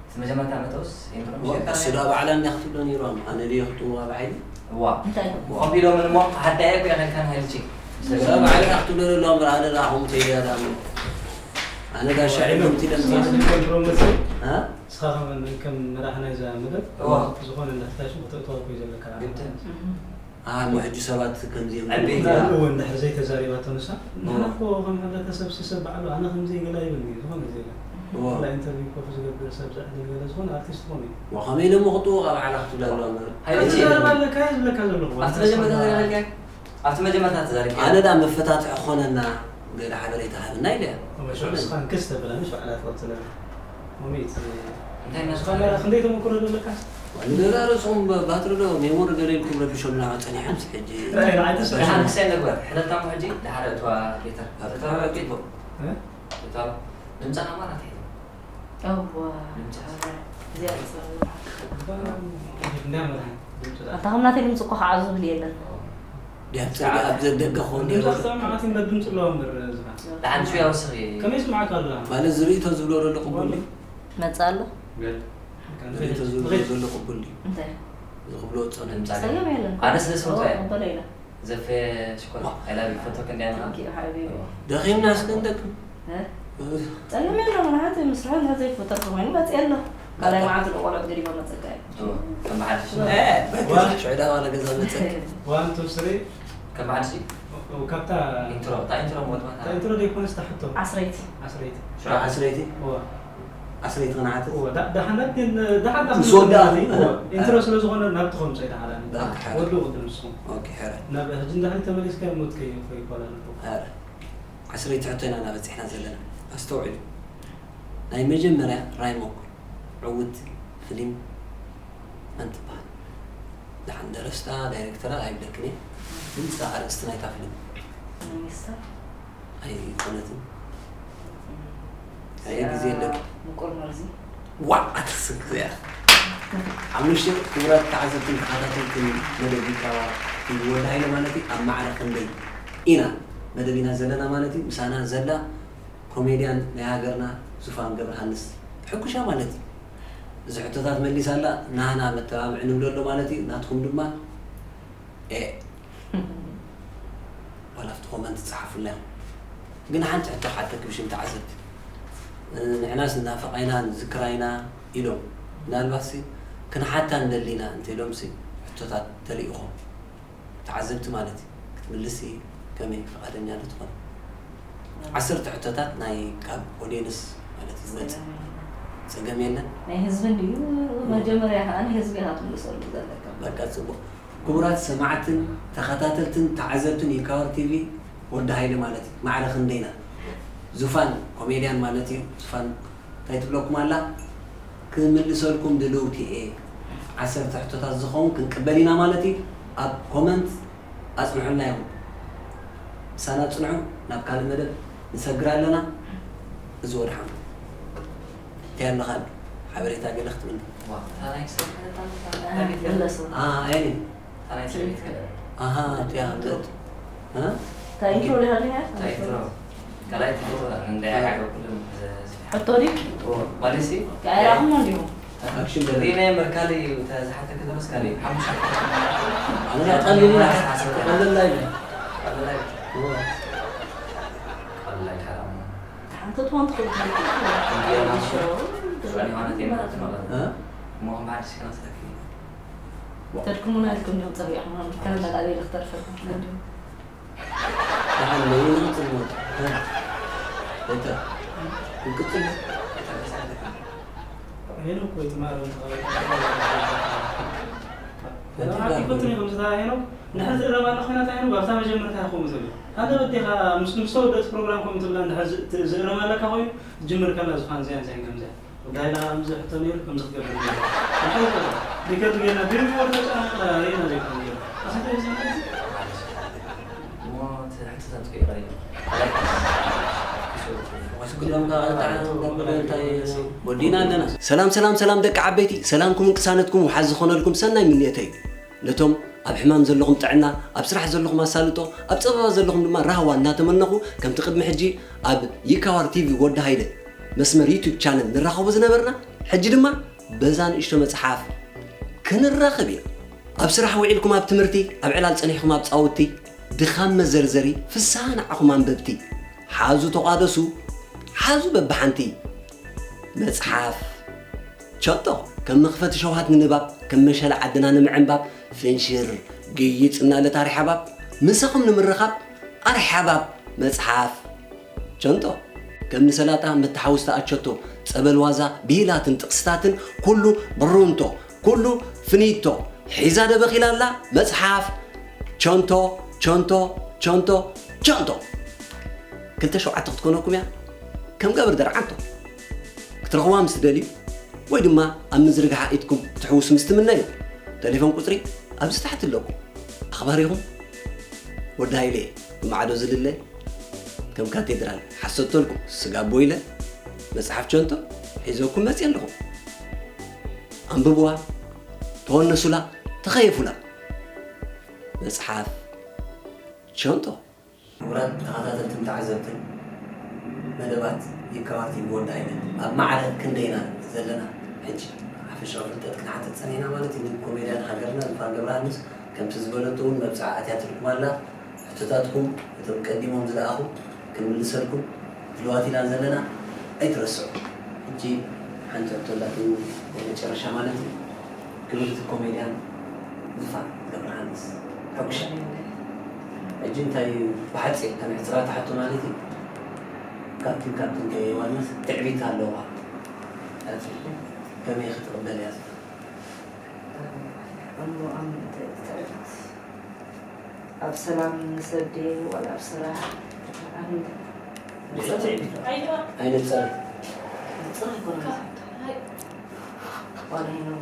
እቲ መጀመርታ መእተውስ ኢንትሮ ምሽ ዋ፣ ጌርካ እሱ ነይሩ? ደኣ ባዕላ እንዲያ ክትብሎ ነይርዋ። ኣነ ድየ ክጥውዋ ብዓይኒ? እዋ። እንታይ? ከምኡ ኢሎምን እሞ፣ ሓዳየ እኮ እየ ከልካን ሃይልቺ። እዛ ባዕላ ክትብሎ ዘለዋ እምበር ኣነ ደኣ ከምኡ ተይልያ ደኣ እሞ። ኣነ ጋሻ ዒሎም ትኢሎም ትኢሎም። ንስኻ ከም ኢንትሮ መሲ፣ እ? ንስኻ ከም፣ ከም መራሒ ናይዛ መደብ፣ እዋ። ዝኾነ እንዳፍታሽ ክትእትዋ እኮ እዩ ዘለካ። ግድን። እህ። ኣሞ ሕጂ ሰባት ከምዚ እዮም ዕቤት ዝብሉ። እያ። እወ፣ እንድሕር ዘይተዛሪባቶ ንሳ፣ እወ። ንሕና እኮ ከም ሕብረተሰብ፣ ሲ ሰብ ባዕሉ፣ ኣነ ከምዚ ገለ ኣይብልን እዩ፣ ዝኾነ ዜጋ። እወ። ዋላ ኢንተርቪው ኮፍ ዝገብር ሰብ ዘዕልል ገለ ዝኾነ ኣርቲስት ኮነ እዩ። ወኸመይ ኢለ እሞ ክጥውቕ ኣብ ዓላ ክትብላ ኣለዋ እምበር። ሃይለ እቲ ሲ ዘረባ ኣለካ እየ ዝብለካ ዘለኹ። ኣብቲ መጀመርታ ተዛሪብካ? ኣብቲ መጀመርታ ተዛሪብካ? ኣነ ደኣ መፈታትሒ ክኾነና ገለ ሓበሬታ ሃብና ኢለ እያ። እወ፣ ሽዑ ንስኻ እንክስ ተብላ፣ ምሽ ባዕላ ትቐጽል ኣላ። ሞሚት። እንታይ እናስኻ? ንገራ፣ ክንደይ ተመክሮ ዘለካ? ንገዛ ርእስኹም ብ-፣ ባትሪ ዶ ሜሞሪ ገለ ኢልኩም ረቢሾምና ጸኒሖምስ ሕጂ። ራይ፣ ራይ፣ ተስፋ። ደሓን ክሳይ ነግበር። ሕለታ እሞ ሕጂ ደሓር እትዋ ቤተር። ኣብ ተተረፈ ቤት። እ? እታ ድምጻ ከማን ኣትሒዛ። እዋ። ድምጻ። እዚኣ ጽቡቕ። እንዳ መድሃን ድምጻ። ኣታ ከም ናተይ ድምጺ እኮ ከዓ ዝብል የለን። ድምጺ ኣብ ዘደገ ኾን ድምጻ ነይሩ። ክሰማዕ ኣቲ እንዳ ድምጺ ኣለዋ እምበር ዝኻ። ደሓን ሽው ያወስኺ። ከመይ ይስማዓካ ኣሎ? ማለት ዝርእቶ ዝብሎ ዘሎ ቅቡል እዩ። መጽእ ኣሎ? ገል። ዝርእቶ ዝብሎ ዘሎ ቅቡል እዩ። እንታይ? ዝኽብሎ ጸነ። ድምጻ ጸገም የለን። ኣነ ስለ ዝፈትዋ እየ። ቅበሎ ኢለ። ዘፈ ሽኮር፣ I love you፣ ፈቶ ክንደይ ኣና? Thank you ሓቢቢ። ደኺምና እስከ እንደክም። እ? ጸገም የለውም፣ ንሓንቲ ምስርሑ እንተ ዘይፈተርኩ ኮይኑ መጽእ ኣሎ። ካልኣይ መዓልቲ ንቆልዑት ገዲፈ መጸካ እየ። ኦ፣ ከም ብሓድሽ። እ፣ በቃ ሽዑ ዳ ዋላ ገዛ መጸክ። ዋን፣ ቱ፣ ስሪ። ከም ብሓድሽ። ኦ፣ ካብታ ኢንትሮ፣ እታ ኢንትሮ ሞት ማታ። እታ ኢንትሮ ደይኮነስ እታ ሕቶ። ዓስረይቲ። ዓስረይቲ። ሽዑ ዓስረይቲ? እወ። ዓስረይቲ ክንሓትት? እወ፣ ዳ-፣ ደሓን ግን፣ ደሓን ምስ ወዳእኹም? እወ፣ ኢንትሮ ስለ ዝኾነ ናብቲ ከምጾ እዩ ደሓን። በቃ፣ ሓደ። ወዱ ቅድም ንስኹም። ኦኬ፣ ሕረ። ናብ ሕጂ እንዳሕሪ ተመሊስካ ሞት ከይ-፣ ከይኮላለፉ። ሕረ። ዓስረይቲ ሕቶ ኢና እናበጺሕና ዘለና። ኣስተውዕሉ። ናይ መጀመርያ ራይሞክ ዕውት ፍሊም መን ትበሃል? ደሓን ደረስታ፣ ዳይሬክተራ ኣይብለክን እየ። ግን እዛ ኣርእስቲ ናይታ ፍሊም። ሚኒስተር? ኣይኮነትን። ኣየ ግዜ ኣለኪ። ምቁር መርዚ። ዋዕ፣ ኣትስክ እዚኣ። ሓሙሽተ ክቡራት ተዓዘብትን ተኸታተልትን መደብ ቢታዋ ቲቪ ወዲ ሃይለ ማለት እዩ። ኣብ ማዕረ ክንደይ ኢና መደብ ኢና ዘለና ማለት እዩ። ምሳና ዘላ ኮሜድያን ናይ ሃገርና ዙፋን ገብረሃንስ ሕኩሻ ማለት እዩ። እዚ ሕቶታት መሊሳ ኣላ፣ ናህና መተባብዒ ንብሎ ኣሎ ማለት እዩ። ናትኩም ድማ ኤ። ዋላ ኣብቲ ኮመንት ትጸሓፉልና ኢኹም። ግን ሓንቲ ሕቶ ክሓተኪ ብሽም ተዓዘብቲ። እ፣ ንሕናስ ንናፍቓ ኢና፣ ንዝክራ ኢና ኢሎም። ምናልባትሲ ክንሓታ ንደሊ ኢና እንተኢሎምሲ ሕቶታት ተልኢኾም። ተዓዘብቲ ማለት እዩ። ክትምልሲ ከመይ ፍቓደኛ ዶ ትኾን? ዓሰርተ ሕቶታት ናይ ካብ ኦድየንስ ማለት እዩ ዝመጽእ። ጸገም የለን። ጸገም የለን? ናይ ህዝቢ እንድዩ፣ መጀመርያ ከኣ ንህዝቢ ኢኻ ትምልሰሉ ዘለካ። በቃ ጽቡቕ። ክቡራት ሰማዕትን ተኸታተልትን ተዓዘብትን ይካወር ቲቪ፣ ወዲ ሃይለ ማለት እዩ። ማዕረ ክንደይና ዙፋን ኮሜድያን ማለት እዩ። ዙፋን እንታይ ትብለኩም ኣላ? ክምልሰልኩም ድልውቲ እየ። ዓሰርተ ሕቶታት ዝኸውን ክንቅበል ኢና ማለት እዩ። ኣብ ኮመንት ኣጽንሑልና ኢኹም። ምሳና ጽንሑ። ናብ ካልእ መደብ ንሰግር ኣለና። እዚ ወድሓን እንታይ ኣለኻ ሓበሬታ ገለ ክትብልና? ኣሃ፣ እቲኣ ፍለጥ። እ? እንታይ ኢንትሮ ዲኻ ዲኻ? እንታይ ኢንትሮ? ካልኣይ ኢንትሮ እንዳይ ዓገብ ኩሎም ዘ-፣ ሕቶ ድዩ? ኦ፣ ማለትሲ? ከኣይ ረኣኹሞ እንዲኹም። ኣክሽን በል። ሪናይ መርካሊ ተዝሓተክ ድረስ ካሊ ሓሙሽተ። ኣነ ቀሊል ኢላ፣ ሓሳብ ቀለል ኢላ። ቀለል ኢላ። እወ። ቀለል ኢላ። ሓንቲ ትኾን ትኽእል። እንዲያ ናሱ። ሸው። ሸው ማለት የማለት ነው። እ? እሞ ማዕድ ሲና ሰኪ። ተድክሙና ኢልኩም ዲኹም ጸዊዕኹም፣ ከም መላበይ ልኽተርፈኩም። ደሓን ነይና ጽልሞት። እ? እታ። እንቅጽል። ሄኖክ ወይ ትማል ወይ ትማል። ኣቲ ኣቲ ጋር ይፈትኒ ከም ዝታ ሄኖክ፣ ንድሕር ዝእረም ኣሎ ኮይና፣ እንታይ ሄኖክ፣ ኣብታ መጀመርታ ይኸውን ዝብል። ኣንተ በዴኻ ምስ፣ ምስ ተወደእት ፕሮግራም ከምኡ ትብላ፣ እንድሕር ዝ-፣ ት-፣ ዝእረም ኣለካ ኮይኑ፣ ትጅምር ከላ ዝፋን ዚያን ዚያን ከምዚያ። ወዲ ሃይለ ከዓ ከምዚ ሕቶ ነይሩ፣ ከምዚ ክትገብር ነይሩ። እንታይ ይገብር? ሪከርድ ጌርና፣ ቢሮ ቢሮ ተጨናንቕና፣ ርኢና ዘይኮነ ነይሩ። ኣኽንተ እዚ ማለት እዩ። እሞ እቲ ሕቶታት ከይቐሪና። ወዲና ኣለና። ሰላም፣ ሰላም፣ ሰላም ደቂ ዓበይቲ፣ ሰላምኩምን ቅሳነትኩም ውሓዝ ዝኾነልኩም ሰናይ ምንየተይ እዩ። ነቶም ኣብ ሕማም ዘለኹም ጥዕና፣ ኣብ ስራሕ ዘለኹም ኣሳልጦ፣ ኣብ ጸበባ ዘለኹም ድማ ራህዋ እናተመነኹ፣ ከምቲ ቅድሚ ሕጂ ኣብ ይካዋር ቲቪ ወዲ ሃይለ መስመር ዩቱብ ቻነል ንራኸቦ ዝነበርና፣ ሕጂ ድማ በዛ ንእሽቶ መጽሓፍ ክንራኸብ ኢና። ኣብ ስራሕ ውዒልኩም ኣብ ትምህርቲ፣ ኣብ ዕላል ጸኒሕኩም ኣብ ጻውቲ፣ ድኻም መዘርዘሪ፣ ፍስሃ ንዓኹም ኣንበብቲ። ሓዙ ተቋደሱ፣ ሓዙ በብሓንቲ። መጽሓፍ ቸጦ፣ ከም መኽፈቲ ሸውሃት ንንባብ፣ ከም መሸላ ዓድና ንምዕንባብ፣ ፍንሽር፣ ግይጽ እናለት ኣርሓባብ፣ ምሳኹም ንምርኻብ፣ ኣርሓባብ መጽሓፍ። ቸንቶ፣ ከም ንሰላጣ መተሓውስቲ ኣቸቶ፣ ጸበል ዋዛ፣ ብሂላትን ጥቕስታትን፣ ኩሉ ብሩንቶ፣ ኩሉ ፍኒቶ፣ ሒዛ ደበኺላ ኣላ መጽሓፍ። ቸንቶ፣ ቸንቶ፣ ቸንቶ፣ ቸንቶ። ክልተ ሸውዓተ ክትኮነኩም እያ፣ ከም ገብር ደርዓንቶ። ክትረኽቡዋ ምስ ትደልዩ፣ ወይ ድማ ኣብ ምዝርግሓ ኢድኩም ክትሕውሱ ምስ ትምነዩ፣ ተሌፎን ቁጽሪ ኣብዚ ታሕቲ ኣለኩም። ኣኽባሪኹም ወዲ ሃይለ ብማዕዶ ዝልለ፣ ከም ካቴድራል ሓሰቶልኩም ስጋቦ ኢለ መጽሓፍ ቸንቶ ሒዘኩም መጽየ ኣለኹ። ኣንብቡዋ፣ ተወነሱላ፣ ተኸየፉላ። መጽሓፍ ቸንቶ። ክቡራት ተኸታተልትን ተዓዘብትን መደባት ይካዋር ቲቪ ወዲ ሃይለ፣ ኣብ ማዕረ ክንደይ ኢና ዘለና? ሕጂ ሓፈሻዊ ፍልጠት ክንሓትት ጸኒሕና ማለት እዩ። ንኮሜድያን ሃገርና ዙፋን ገብረሃንስ ከምቲ ዝበለቶ እውን መብጽዓ ኣትያትልኩም ኣላ። ሕቶታትኩም እቶም ቀዲሞም ዝለኣኹ ክንምልሰልኩም ድልዋት ኢና ዘለና፣ ኣይትረስዑ። ሕጂ ሓንቲ ሕቶ ኣላትኒ ናይ መጨረሻ ማለት እዩ። ክብርቲ ኮሜድያን ዙፋን ገብረሃንስ፣ ሕጉሻ። ሕጂ እንታይ እዩ ብሓጺር ከም ሕጽራታ ሕቶ ማለት እዩ። ካፕቲን ካፕቲን ከ ዮሃንስ ትዕቢት ኣለዋ። ሕጂ ከመይ ክትቕበል እያ? እሞ ኣም-፣ ትዕቢት ኣብ ሰላም ንሰዴ ዋላ ኣብ ስራሕ ኣን-፣ ብዘይ ትዕቢት ኣይንጸር። ንጽር ኣይኮነን። ዋላ ይነው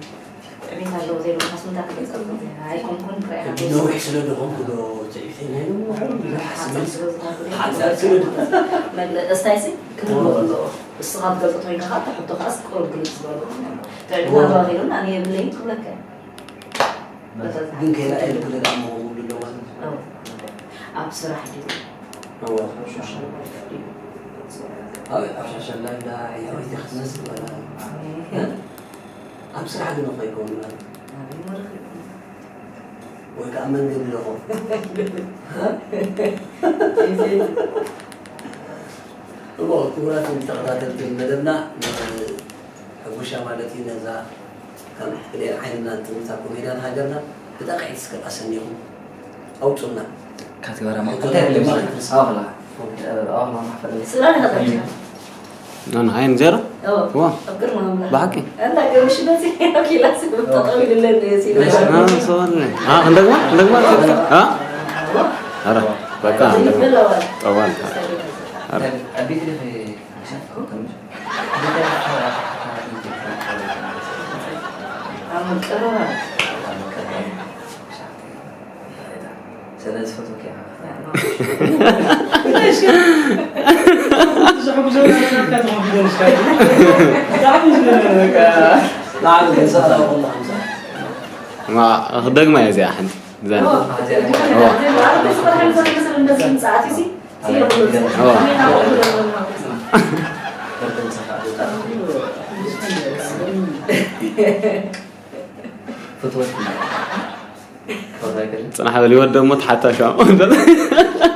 ትዕቢት ኣለዎ ዘይብልካስ ምንታይ ክገልጸልካ? ኣይኮንኩን ክረኣያ ሕጂ ነዊሕ ስለ ዝኾንኩ ዶ ትዕቢተኛ ኢሉ? ሓጺር ስለ ዝኾንኩ። ሓጺር ስለ ዝኾንኩ። መግለ-፣ እስታይሲ ክህልዎ ኣለዎ። እስኻ ትገልጾ ተወይንካ ከዓ፣ ሕቶ ከዓስ ቅሩብ ግልጽ ዝበሉ ክኾኑ ኣለዎ። ትዕቢት እዎ። ኣለዋ ከይብሉና ኣነ የብለይን ክብለካ እየ። ግን ከይረኣየልኩ ደኣ እሞ ከምኡ ኣለዎ ማለት እዩ። እዎ። ኣብ ስራሕ ድዩ? እዎ። ኣብ ሶሻል ላይፍ ድዩ? ኣብ፣ ኣብ ሶሻል ላይፍ ደኣ ሕያዊት ክትመስል ዋላ? እህ። እ? ኣብ ስራሕ ግን እኮ ኣይከውንን ማለት እዩ። ኣበይ መረኺብኩም? ወይ ከዓ መንገዲ ደኾም? እሞ ክቡራት ተኸታተልቲ መደብና፣ ሕጉሻ ማለት እዩ። ነዛ ካብ ብሌን ዓይንና እትምታ ኮሜድያን ሃገርና ብጣቕዒት እስከ ኣሰኒኹም ኣውጹና። ካቴጎሪ ማ-፣ ሕቶታት እንታይ ድማ ይመስል? ኣይትርስዑ። ኣኽላ። ኣኽላ ማሕፈል። ስራ ነው። ኖ፣ ኖ፣ ኣይን ዜሮ። ዋ። ብሓቂ? ኣኪላስ ጠጠው ኢልለን ሲሉ። አ፣ ሰዋል ነኝ። አ፣ እንደግማ? እንደግማ? አ? ኧረ፣ በቃ፣ እንደግማ። ጠዋል። ኧረ። ማ፣ ክደግማ እየ እዚኣ ሓንቲ። እዛ። ጽናሕ በል፣ ይወደ እሞ ተሓታሽ እሞ።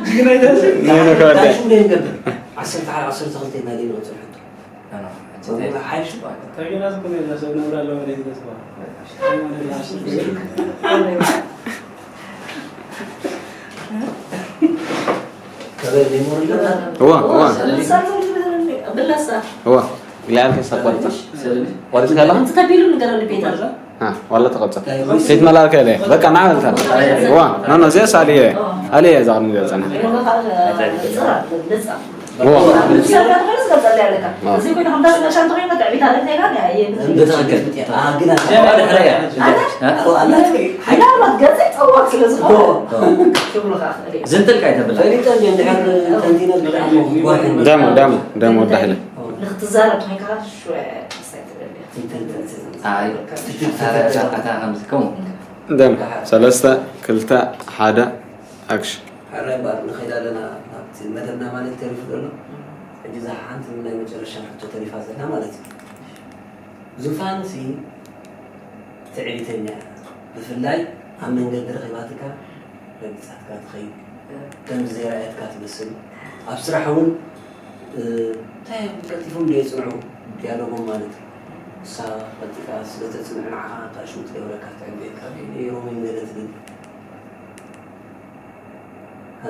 ጅግና ይደርስ። ናይ ነከወደ። ሽሙ ደይ ንገብር። ዓሰርተ ሓደ፣ ዓሰርተ ክልተ ኢና ደይ ንወጽእ ሕቶ። ተገና ዝኮነ የለ ሰብ ነብር ኣለዎ ማለት ይገዝባ። ከበል ሜሞሪ ኣለና። እዋ፣ እዋ። ብለሳ። እዋ። ኢላ ያልከ ሳቋርጣ። ቆርጥ ካላ? እንት ተቢሉ ንገረሉ ቤት ኣሎ። አ፣ ዋላ ተቆርጣ። ሴት መላልከ ኢለ። በቃ፣ ና በልታ። እዋ፣ ኖ፣ ኖ፣ እዚኣ ሳልየ። ኣልየ እዛ ቅድሚ ገጸና። እዋ። ዝንትልካ ይተብላ። ደሞ፣ ደሞ፣ ደሞ ወዳህለ። ንክትዛረብ ተኮይንካ ሽወ ምስታይ ትደሊ። ኣይ፣ ኣታ ከምዚ ከምኡ። ደም፣ ሰለስተ፣ ክልተ፣ ሓደ፣ ኣክሽን። ሕራይ እምበኣር፣ ንኸይድ ኣለና ናብቲ መደብና ማለት ተሪፉ ዘሎ። ሕጂ እዛ ሓንቲ ናይ መጨረሻ ሕቶ ተሪፋ ዘላ ማለት እዩ። ዙፋንሲ ትዕቢተኛ እያ። ብፍላይ ኣብ መንገዲ ረኺባትካ ረጊጻትካ ትኸይድ፣ ከምዚ ዘይረኣየትካ ትመስል። ኣብ ስራሕ እውን፣ እ፣ እንታይ እዮም ቀልጢፎም ዶ የጽንዑ ዲያሎጎም ማለት እዩ። ንሳ ቀልጢፋ ስለ ተጽንዕ ንዓኻ እታ ሽው ትገብረካ ትዕብየካ፣ ከመይ ነይሮም እዮም ገለ ትብል። ሃ?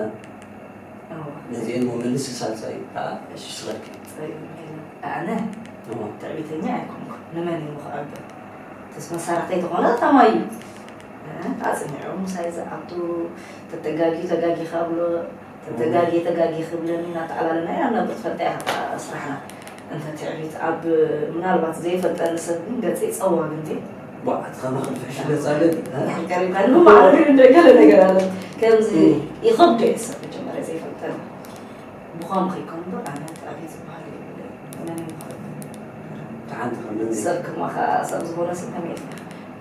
እዋ። ነዚኤን መመልሲ ሳልሳይ ከዓ እሺ። ስኸኪ። ጸይሩ ሄለን። ኣነ? እዋ። ትዕቢተኛ ኣይኮንኩ። ንመን እዩ ምኽዕብ? ተስ መሳርሕተይ ተኾነ ተማዩ። እ፣ ኣጽኒዑ ምሳይ ዝኣቱ፣ ተተጋጊ ተጋጊኻ ብሎ፣ ተተጋጊ ተጋጊ ክብለኒ እናተዓላለና ኢና ነብር ትፈልጣ ኢኻ ስራሕና። እንተ ትዕቢት ኣብ ምናልባት ዘይፈልጠኒ ሰብ ግን ገጸይ ጸዋግ እንዴ? ቧዕ፣ ኣቲ ከማኺ ፍሕሽ ገጽ ኣለኒ። ቀሪብካ ንማዕረ ግን እንደ ገለ ነገር ኣለ። ከምዚ እም። ይኸብዶ እዩ ሰብ መጀመርያ ዘይፈልጠኒ። ብኸምኡ ከይኮን እምበር ኣነ ትዕቢት ዝበሃል የብለይ። መን ይኸብዶ? ደሓን ትኸምኒ። ሰብ ከማኻ ሰብ ዝኾነ ሰብ ከመይ ኢልካ?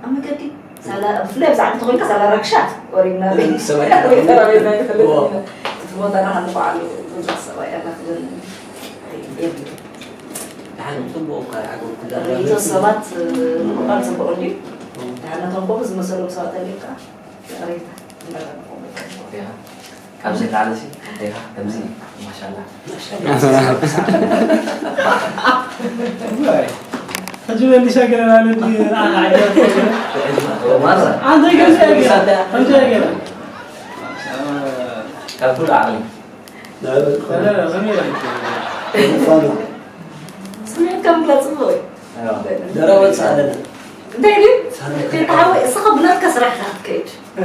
ኣብ መገዲ ሳላ፣ ብፍላይ ብዛዕባ ተኾይንካ ሳላ ራክሻ ወሪድና። ሰብኣይ። ወሪድና ይፈልጥ። ዎ። እቲ ቦታ ናሃሉ በዓሉ ብዙሕ ሰብኣይ ኣላ ትብል። የብሉ። ደሓን ጽቡቕ እኳ ይዓግቡ ክዳን ሪኢቶ ሰባት ምቕባል ጽቡቕ እንድዩ። ደሓን ነቶም ከምኡ ዝመሰሎም ሰባት ኣልዩካ። ይቕሬታ። እንዳበልኩ። ሪኢኻ? ካብዚ ንላዕሊ ሲ፣ ሪኢኻ? ከምዚ፣ ማሻላ። ሕጂ መሊሳ ገለ ማለት እዩ። ማራ። ኣንተ ከምዚ ኣይገርም። ከምዚ ኣይገርም። ካብ ኩሉ ዓቕሊ። ስምዒትካ ምግላጽ ጽቡቕ እዩ። ደረቕ ወጽእ ኣለና። እንታይ ድዩ? ሳሚ። ተሓወይ፣ እስኻ ብናትካ ስራሕ ኢኻ ክትከይድ። እ።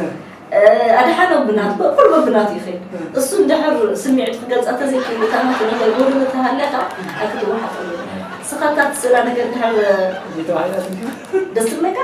እ፣ ኣድሓኖ ብናት፣ በኩል በብናቱ ይኸይድ። እ። እሱ እንድሕር ስምዒቱ ክገልጻ ተዘይክእል፣ እታ ናቱ ነገር ጎዲሉ ተሃልያ ከዓ ኣይክትወሓጠሉ። ንስኻ እታ ትስእላ ነገር እንድሕር ዘይተዋሂባትካ? ደስ ትብለካ?